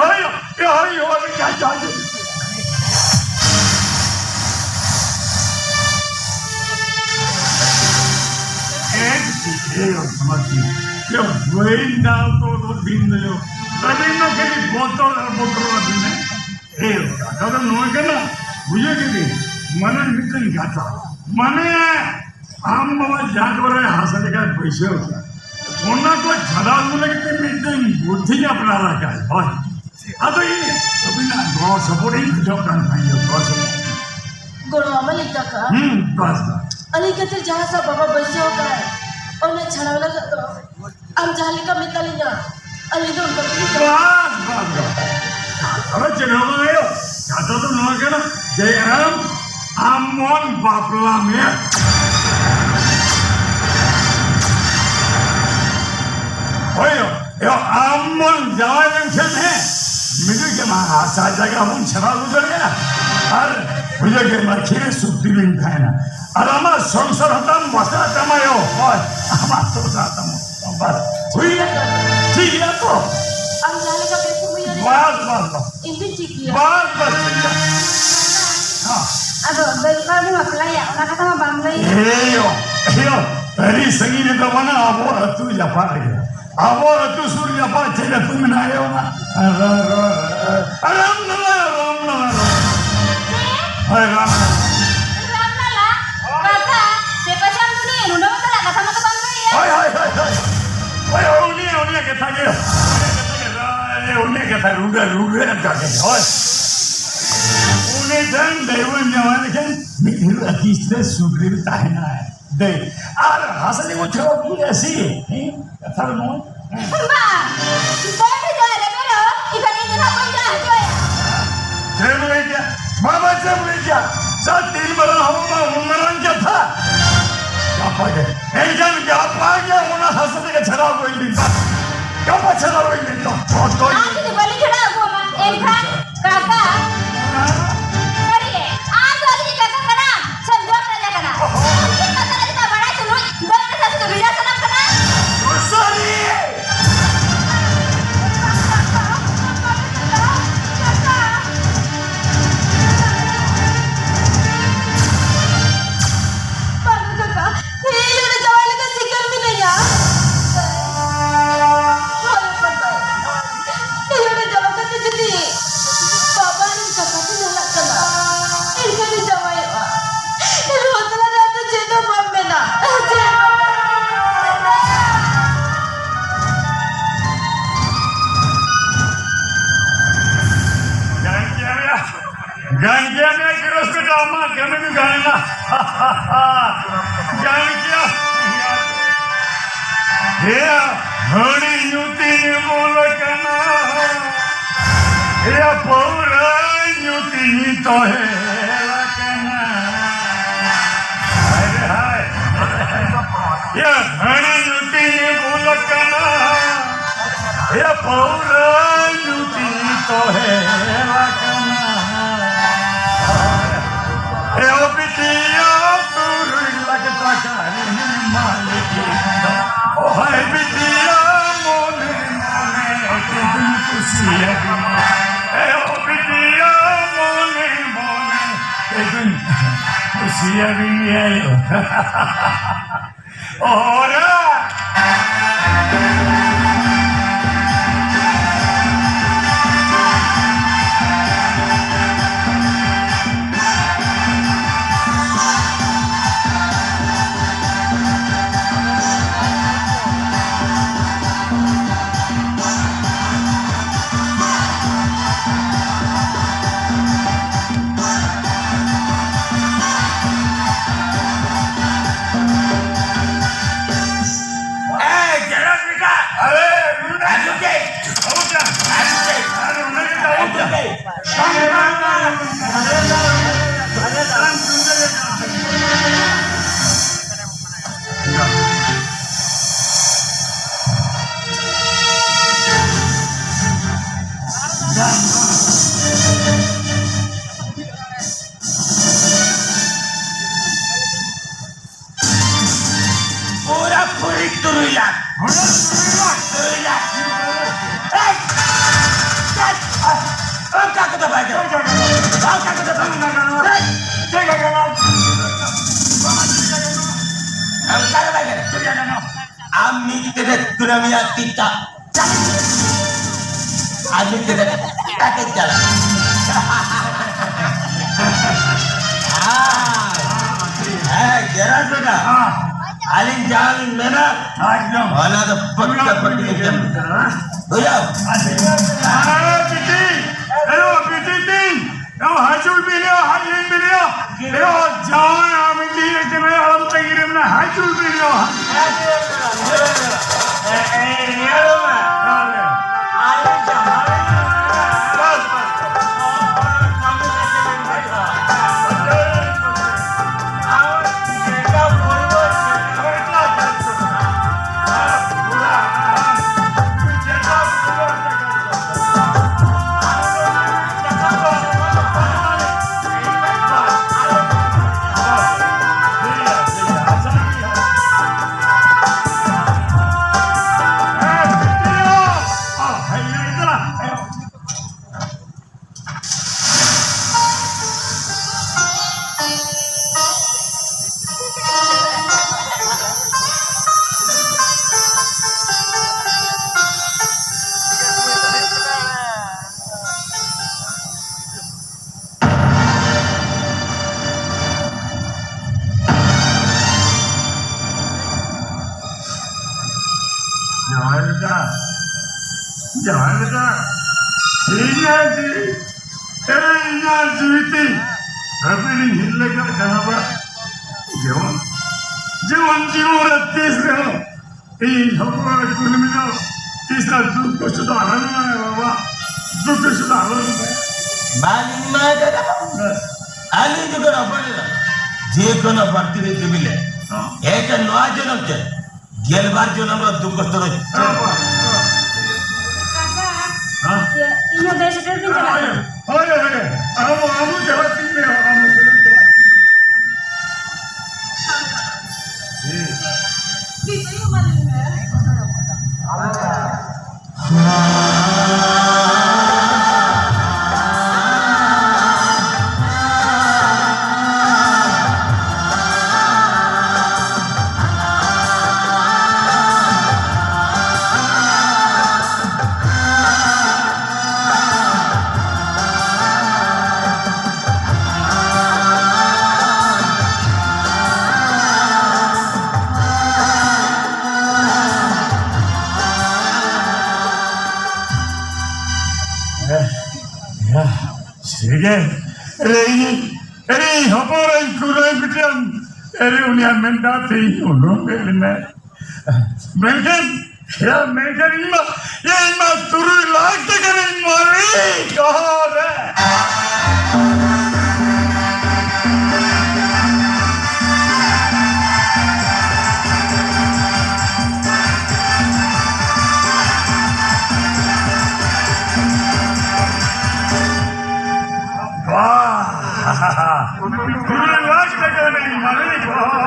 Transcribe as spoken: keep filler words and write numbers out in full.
ᱦᱳᱭ, ᱦᱳᱭ, ᱦᱳᱭ, ᱦᱳᱭ, ᱦᱳᱭ᱾ ᱮᱠ ᱪᱤᱠᱟᱹᱭᱟ ᱥᱚᱢᱟᱡᱽ ᱨᱮ? ᱭᱟ, ᱵᱟᱹᱧ ᱫᱟᱞ ᱛᱚ ᱫᱚ ᱫᱤᱱ ᱫᱚ ᱭᱟ᱾ ᱟᱹᱵᱤᱱ ᱫᱚ ᱠᱷᱟᱹᱞᱤ ᱵᱚᱛᱚᱨ ᱟᱨ ᱵᱚᱛᱚᱨ ᱟᱹᱵᱤᱱ ᱦᱮᱸ? ᱮ, ᱠᱟᱛᱷᱟ ᱫᱚ ᱱᱚᱣᱟ ᱠᱟᱱᱟ, ᱵᱩᱡᱷᱟᱹᱣ ᱠᱮᱫᱟᱹᱧ? ᱢᱟᱱᱮ ᱢᱤᱫᱴᱮᱱ ᱠᱟᱛᱷᱟ, ᱢᱟᱱᱮ ᱟᱢ ᱵᱟᱵᱟ ᱡᱟᱦᱟᱸ ᱠᱚᱨᱮ ᱦᱟᱥᱟ ᱡᱟᱭᱜᱟ ᱵᱟᱹᱭᱥᱟᱹᱣ ᱠᱟᱜ, ᱚᱱᱟ ᱠᱚ ᱪᱷᱟᱰᱟᱣ ᱟᱹᱜᱩ ᱞᱟᱹᱜᱤᱫ ᱛᱮ ᱢᱤᱫᱴᱮᱱ ᱵᱩᱫᱽᱫᱷᱤᱧ ᱟᱯᱱᱟᱨ ᱟᱠᱟᱫ, ᱦᱳᱭ᱾ ᱟᱫᱚ ᱤᱧ ᱟᱹᱵᱤᱱᱟᱜ ᱜᱚᱲᱚ ᱥᱚᱯᱚᱦᱚᱫ ᱤᱧ ᱠᱷᱚᱡᱚᱜ ᱠᱟᱱ ᱛᱟᱦᱮᱸᱫ, ᱜᱚᱲᱚ ᱥᱚᱯᱚᱦᱚᱫ᱾ ᱜᱚᱲᱚ ᱟᱢᱟ ᱞᱤᱧ ᱠᱟᱠᱟ᱾ ᱦᱩᱸ, ᱵᱟᱥ, ᱵᱟᱥ᱾ ᱟᱹᱞᱤᱧ ᱠᱷᱟᱹᱛᱤᱨ ᱡᱟᱦᱟᱸ ᱥᱟᱵ ᱵᱟᱵᱟ ᱵᱟᱹᱭᱥᱟᱹᱣ ᱟᱠᱟᱫ, ᱚᱱᱟ ᱪᱷᱟᱲᱟᱣ ᱞᱟᱹᱜᱤᱫ ᱫᱚ ᱟᱢ ᱡᱟᱦᱟᱸ ᱞᱮᱠᱟ ᱢᱮᱛᱟ ᱞᱤᱧᱟ, ᱟᱹᱞᱤᱧ ᱫᱚ ᱚᱱᱠᱟ ᱜᱮᱞᱤᱧ ᱠᱟᱹᱢᱤᱭᱟ᱾ ᱵᱟᱥ, ᱵᱟᱥ, ᱵᱟᱥ᱾ ᱠᱟᱛᱷᱟ ᱫᱚ ᱪᱮᱫ ᱦᱚᱸ ᱵᱟᱝ ᱦᱩᱭᱩᱜ᱾ ᱠᱟᱛᱷᱟ ᱫᱚ ᱱᱚᱣᱟ ᱠᱟᱱᱟ ᱡᱮ ᱟᱢ, ᱟᱢ ᱵᱚᱱ ᱵᱟᱯᱞᱟ ᱢᱮᱭᱟ᱾ ᱦᱳᱭ, ᱭᱟ, ᱟᱢ ᱵᱚᱱ ᱡᱟᱶᱟᱭ ᱞᱮᱱᱠᱷᱟᱱ ᱦᱮᱸ, ᱢᱤᱫ ᱜᱮ ᱢᱟ ᱦᱟᱥᱟ ᱡᱟᱭᱜᱟ ᱵᱚᱱ ᱪᱷᱟᱲᱟᱣ ᱟᱹᱜᱩ ᱫᱟᱲᱮᱭᱟᱜᱼᱟ᱾ ᱟᱨ ᱵᱩᱡᱷᱟᱹᱣ ᱜᱮ ᱢᱟ ᱠᱷᱤᱨᱮ ᱥᱩᱠᱛᱤ ᱵᱤᱱ ᱛᱟᱦᱮᱱᱟ᱾ ᱟᱨ ᱟᱢᱟᱜ ᱥᱚᱝᱥᱟᱨ ᱦᱚᱸᱛᱟᱢ ᱵᱟᱥᱟᱜ ᱛᱟᱢᱟ ᱭᱚ᱾ ᱦᱳᱭ, ᱟᱢᱟᱜ ᱥᱚᱝᱥᱟᱨ ᱛᱟᱢᱟ᱾ ᱵᱟᱥ, ᱦᱩᱭ ᱮᱱᱟ᱾ ᱴᱷᱤᱠ ᱜᱮᱭᱟ ᱛᱚ? ᱟᱢ ᱡᱟᱦᱟᱸ ᱞᱮᱠᱟ ᱵᱮᱥ ᱮᱢ ᱩᱭᱦᱟᱹᱨ ᱮᱫᱟ, ᱵᱟᱥ, ᱵᱟᱥ, ᱵᱟᱥ᱾ ᱤᱧ ᱫᱩᱧ ᱴᱷᱤᱠ ᱜᱮᱭᱟ᱾ ᱵᱟᱥ, ᱵᱟᱥ, ᱴᱷᱤᱠ ᱜᱮᱭᱟ᱾ ᱦᱚᱸ᱾ ᱟᱫᱚ ᱵᱮᱞᱠᱟ ᱫᱚ ᱵᱟᱯᱞᱟᱭᱟ, ᱚᱱᱟ ᱠᱟᱛᱷᱟ ᱢᱟ ᱵᱟᱢ ᱞᱟᱹᱭ᱾ ᱮᱭ ᱭᱚ, ᱮᱭ ᱭᱚ, ᱟᱹᱰᱤ ᱥᱟᱺᱜᱤᱧ ᱨᱮᱫᱚ ᱵᱟᱝᱟ, ᱟᱵᱚ ᱟᱹᱛᱩ ᱡᱟᱯᱟᱜ ᱨᱮᱜᱮ᱾ ᱟᱵᱚ ᱟᱹᱛᱩ ᱥᱩᱨ ᱡᱟᱯᱟᱜ ᱪᱮᱫ ᱟᱹᱛᱩ ᱢᱮᱱᱟᱜᱼᱟ ᱭᱚ ᱚᱱᱟ? ᱨᱟᱢᱱᱟᱞᱟ, ᱨᱟᱢᱱᱟᱞᱟ, ᱨᱟᱢᱱᱟᱞᱟ᱾ ᱪᱮᱫ? ᱦᱳᱭ, ᱨᱟᱢᱱᱟᱞᱟ᱾ ᱨᱟᱢᱱᱟᱞᱟ? ᱠᱟᱠᱟ, ᱥᱮ ᱯᱟᱪᱷᱟᱢ ᱫᱩᱱᱤᱭᱟᱹ, ᱱᱚᱰᱮ ᱢᱟ ᱪᱟᱞᱟᱜ ᱠᱟᱛᱷᱟ ᱢᱟ ᱛᱚ ᱵᱟᱢ ᱞᱟᱹᱭᱟ᱾ ᱦᱳᱭ, ᱦᱳᱭ, ᱦᱳᱭ, ᱦᱳᱭ᱾ ᱦᱳᱭ, ᱩᱱᱤ, ᱩᱱᱤᱭᱟᱜ ᱠᱟᱛᱷᱟ ᱜᱮ᱾ ᱩᱱᱤᱭᱟᱜ ᱠᱟᱛᱷᱟ ᱜᱮ, ᱩᱱᱤᱭᱟᱜ ᱠᱟᱛᱷᱟ, ᱨᱩᱰᱟᱹ, ᱨᱩᱰᱟᱹ ᱮᱢ ᱠᱟᱜ ᱜᱮ᱾ ᱦᱳᱭ᱾ ᱩᱱᱤ ᱴᱷᱮᱱ ᱰᱟᱹᱭᱵᱚᱱ ᱡᱟᱶᱟᱭ ᱞᱮᱠᱷᱟᱱ ᱢᱤᱫ ᱦᱤᱞᱳᱜ ᱟᱹᱠᱤᱥ ᱛᱮ ᱥᱩᱠ ᱨᱮ ᱛᱟᱦᱮᱱᱟᱭ᱾ ᱫᱮ, ᱟᱨ ᱦᱟᱥᱟ ᱡᱮᱢᱚᱱ ᱪᱷᱟᱲᱟ ᱵᱩᱡᱷᱟᱹᱜᱼᱟ ᱥᱮ, ᱦᱮᱸ? ᱠᱟᱛᱷᱟ ᱫᱚ ᱱᱚᱣᱟ᱾ ᱵᱟ, ᱵᱟᱹᱧ ᱵᱩᱡᱷᱟᱹᱣ ᱞᱮᱫᱟ ᱵᱮᱨᱚ, ᱤᱠᱷᱟᱹᱱ ᱤᱧ ᱫᱚ ᱱᱟᱜ ᱵᱟᱹᱧ ᱪᱟᱞᱟᱣ ᱦᱚᱪᱚᱭᱟ᱾ ᱪᱮᱫ ᱮᱢ ᱞᱟᱹᱭ ᱠᱮᱫᱟ? ᱵᱟᱵᱟ, ᱪᱮᱫ ᱮᱢ ᱞᱟᱹᱭ ᱠᱮᱫᱟ? ᱥᱟ ᱛᱤᱱ ᱢᱟᱨᱟᱝ ᱦᱚᱲ ᱢᱟ ᱩᱱ ᱢᱟᱨᱟᱝ ᱠᱟᱛᱷᱟ᱾ ᱜᱟᱯᱟ ᱜᱮ᱾ ᱮᱱᱠᱷᱟᱱ ᱜᱟᱯᱟ ᱜᱮ ᱚᱱᱟ ᱦᱟᱥᱟ ᱛᱮᱜᱮ ᱪᱷᱟᱲᱟᱣ ᱟᱹᱜᱩᱭ ᱵᱤᱱ᱾ ᱜᱟᱯᱟ ᱪᱷᱟᱲᱟᱣ ᱟᱹᱜᱩᱭ ᱵᱤᱱ ᱛᱚ᱾ ᱟᱨ ᱡᱩᱫᱤ ᱵᱟᱹᱞᱤᱧ ᱪᱷᱟᱲᱟᱣ ᱟᱹᱜᱩ ᱟᱢᱟ, ᱮᱱᱠᱷᱟᱱ ᱠᱟᱠᱟ, ᱥᱟᱹᱨᱤ ᱜᱮ, ᱟᱢ ᱫᱚ ᱟᱹᱞᱤᱧ ᱠᱟᱠᱟ ᱠᱟᱱᱟᱢ ᱥᱮᱢ ᱡᱚᱢ ᱨᱟᱡᱟ ᱠᱟᱱᱟ? ᱟᱢ ᱪᱮᱫ ᱠᱟᱛᱷᱟ ᱨᱮ ᱪᱮᱫᱟᱜ ᱵᱟᱲᱟᱭ ᱛᱩᱞᱩᱡ ᱫᱟᱹᱞ ᱢᱮᱥᱟ ᱥᱩᱫᱷᱩ ᱵᱷᱮᱡᱟ ᱥᱟᱱᱟᱢ ᱠᱟᱱᱟ? ᱥᱟᱹᱨᱤ! ᱜᱟᱱ ᱜᱮᱭᱟ ᱢᱮ ᱜᱤᱨᱚᱥ ᱵᱮᱴᱟ, ᱟᱢᱟᱜ ᱠᱟᱹᱢᱤ ᱫᱚ ᱜᱟᱱ ᱮᱱᱟ᱾ ᱜᱟᱱ ᱜᱮᱭᱟ᱾ ᱮᱭᱟ ᱦᱟᱺᱰᱤ ᱧᱩ ᱛᱤᱧ ᱵᱩᱞ ᱟᱠᱟᱱᱟ, ᱮᱭᱟ ᱯᱟᱹᱣᱨᱟᱹ ᱧᱩ ᱛᱤᱧ ᱛᱚᱦᱮᱞ ᱟᱠᱟᱱᱟ᱾ ᱦᱟᱭ ᱨᱮ ᱦᱟᱭ᱾ ᱮᱭᱟ ᱦᱟᱺᱰᱤ ᱧᱩ ᱛᱤᱧ ᱵᱩᱞ ᱟᱠᱟᱱᱟ, ᱮᱭᱟ ᱯᱟᱹᱣᱨᱟᱹ ᱧᱩ ᱛᱤᱧ ᱛᱚᱦᱮᱞ ᱟᱠᱟᱱᱟ᱾ ᱮᱭᱟ ᱵᱤᱴᱤᱭᱟ ᱛᱩᱨᱩᱭ ᱞᱟᱠᱷ ᱴᱟᱠᱟ ᱨᱤᱱ ᱢᱟᱹᱞᱤᱠ ᱤᱧ ᱫᱚ᱾ ᱳ ᱦᱟᱭ ᱵᱤᱴᱤᱭᱟ ᱢᱚᱱᱮ ᱢᱚᱱᱮ ᱛᱮᱫᱚᱧ ᱠᱩᱥᱤᱭᱟᱫᱤᱧᱟ᱾ ᱮᱭᱟ ᱵᱤᱴᱤᱭᱟ ᱢᱚᱱᱮ ᱢᱚᱱᱮ ᱛᱮᱫᱚᱧ ᱠᱩᱥᱤᱭᱟᱫᱤᱧᱟ᱾ ᱚᱦᱚᱨᱟ᱾ ᱯᱩᱨᱟᱹ ᱯᱩᱨᱤ ᱛᱩᱨᱩᱭ ᱞᱟᱠᱷ᱾ ᱛᱩᱨᱩᱭ ᱞᱟᱠᱷ᱾ ᱮᱭ! ᱚᱱᱠᱟ ᱠᱚᱫᱚ ᱵᱟᱭ ᱜᱟᱱᱚᱜᱼᱟ᱾ ᱚᱱᱠᱟ ᱠᱚᱫᱚ ᱵᱟᱭ ᱜᱟᱱᱚᱜᱼᱟ᱾ ᱮᱭ! ᱚᱱᱠᱟ ᱫᱚ ᱵᱟᱭ ᱜᱟᱱᱚᱜᱼᱟ᱾ ᱟᱢ ᱢᱤᱫ ᱛᱮᱫᱮ ᱠᱩᱱᱟᱹᱢᱤᱭᱟ ᱛᱤᱛᱟ᱾ ᱟᱨ ᱢᱤᱫ ᱠᱟᱛᱮ ᱠᱟᱛᱮ ᱪᱟᱞᱟᱜ᱾ ᱦᱮᱸ, ᱜᱮᱨᱟᱡᱽ ᱵᱮᱴᱟ, ᱟᱹᱞᱤᱧ ᱡᱟᱦᱟᱸ ᱞᱤᱧ ᱢᱮᱱᱟ, ᱮᱠᱫᱚᱢ᱾ ᱚᱱᱟ ᱫᱚ ᱯᱟᱠᱟ ᱯᱟᱠᱤ ᱮᱠᱫᱚᱢ᱾ ᱵᱩᱡᱷᱟᱹᱣ? ᱟᱨ ᱵᱤᱴᱤ, ᱦᱮᱞᱳ, ᱵᱤᱴᱤ ᱛᱤᱧ, ᱦᱮᱞᱳ, ᱦᱤᱡᱩᱜ ᱮᱨᱮ, ᱤᱧᱟᱹᱜ ᱡᱤᱣᱤ ᱛᱤᱧ ᱦᱟᱹᱵᱤᱡ ᱤᱧ ᱦᱤᱞ ᱞᱮᱠᱟᱜ ᱠᱟᱱᱟ ᱵᱟ᱾ ᱡᱮᱢᱚᱱ, ᱡᱮᱢᱚᱱ ᱡᱤᱵᱚᱱ ᱨᱮ ᱛᱤᱥ ᱨᱮᱦᱚᱸ ᱤᱧ ᱦᱚᱯᱚᱱ ᱠᱩᱲᱢᱤ ᱫᱚ ᱛᱤᱥ ᱟᱨ ᱫᱩᱠ ᱠᱚᱥᱴᱚ ᱫᱚ ᱟᱞᱚᱢ ᱮᱢᱟᱭᱟ ᱵᱟᱵᱟ, ᱫᱩᱠ ᱠᱚᱥᱴᱚ ᱫᱚ ᱟᱞᱚᱢ ᱮᱢᱟᱭᱟ᱾ ᱵᱟᱝ ᱮᱢᱟᱭ ᱠᱟᱱᱟ᱾ ᱵᱮᱥ᱾ ᱟᱹᱞᱤᱧ ᱡᱚᱠᱷᱚᱱ ᱦᱚᱯᱚᱱ ᱮᱱᱟ, ᱡᱮ ᱠᱳᱱᱳ ᱵᱟᱹᱲᱛᱤ ᱨᱮ ᱫᱮᱵᱤ ᱞᱮ᱾ ᱦᱚᱸ᱾ ᱮᱠᱮᱱ ᱱᱚᱣᱟ ᱡᱚᱱᱚᱢ ᱛᱮ, ᱜᱮᱞᱵᱟᱨ ᱡᱚᱱᱚᱢ ᱨᱮ ᱫᱩᱠ ᱠᱚᱥᱴᱚ ᱫᱚ ᱪᱮᱫ? ᱦᱚᱸ᱾ ᱦᱮᱸ? ᱤᱭᱟᱹ, ᱤᱧ ᱦᱚᱸ ᱫᱮᱡ ᱥᱮᱴᱮᱨ ᱜᱤᱧ ᱪᱟᱞᱟᱜ ᱠᱟᱱᱟ᱾ ᱦᱳᱭ, ᱦᱳᱭ, ᱦᱳᱭ᱾ ᱟᱢ, ᱟᱢ ᱪᱟᱞᱟᱜ ᱛᱤᱧ ᱢᱮ, ᱟᱢ ᱪᱟᱞᱟᱜ ᱛᱤᱧ ᱢᱮ᱾ ᱦᱮᱸ᱾ ᱥᱟᱹᱨᱤᱜᱮ, ᱨᱮ, ᱨᱮ, ᱦᱚᱯᱚᱱ ᱨᱮᱱ ᱠᱩᱲᱟᱹᱭ ᱵᱤᱴᱟᱹᱢ, ᱨᱮ, ᱩᱱᱤᱭᱟᱜ ᱢᱮᱱᱫᱟ ᱛᱮ ᱤᱧ ᱩᱰᱩᱝ ᱦᱮᱡ ᱞᱮᱱᱟ᱾ ᱢᱮᱱᱠᱷᱟᱱ, ᱭᱟ, ᱢᱮᱱᱠᱷᱟᱱ ᱤᱧ ᱢᱟ, ᱭᱟ, ᱤᱧ ᱢᱟ ᱛᱩᱨᱩᱭ ᱞᱟᱠᱷ ᱴᱟᱠᱟ ᱨᱮᱱ ᱢᱟᱹᱞᱤᱠ, ᱚᱦᱚ ᱨᱮ᱾ ᱵᱟᱦ! ᱛᱩᱨᱩᱭ ᱞᱟᱠᱷ ᱴᱟᱠᱟ ᱨᱮᱱ ᱢᱟᱹᱞᱤᱠ, ᱚᱦᱚ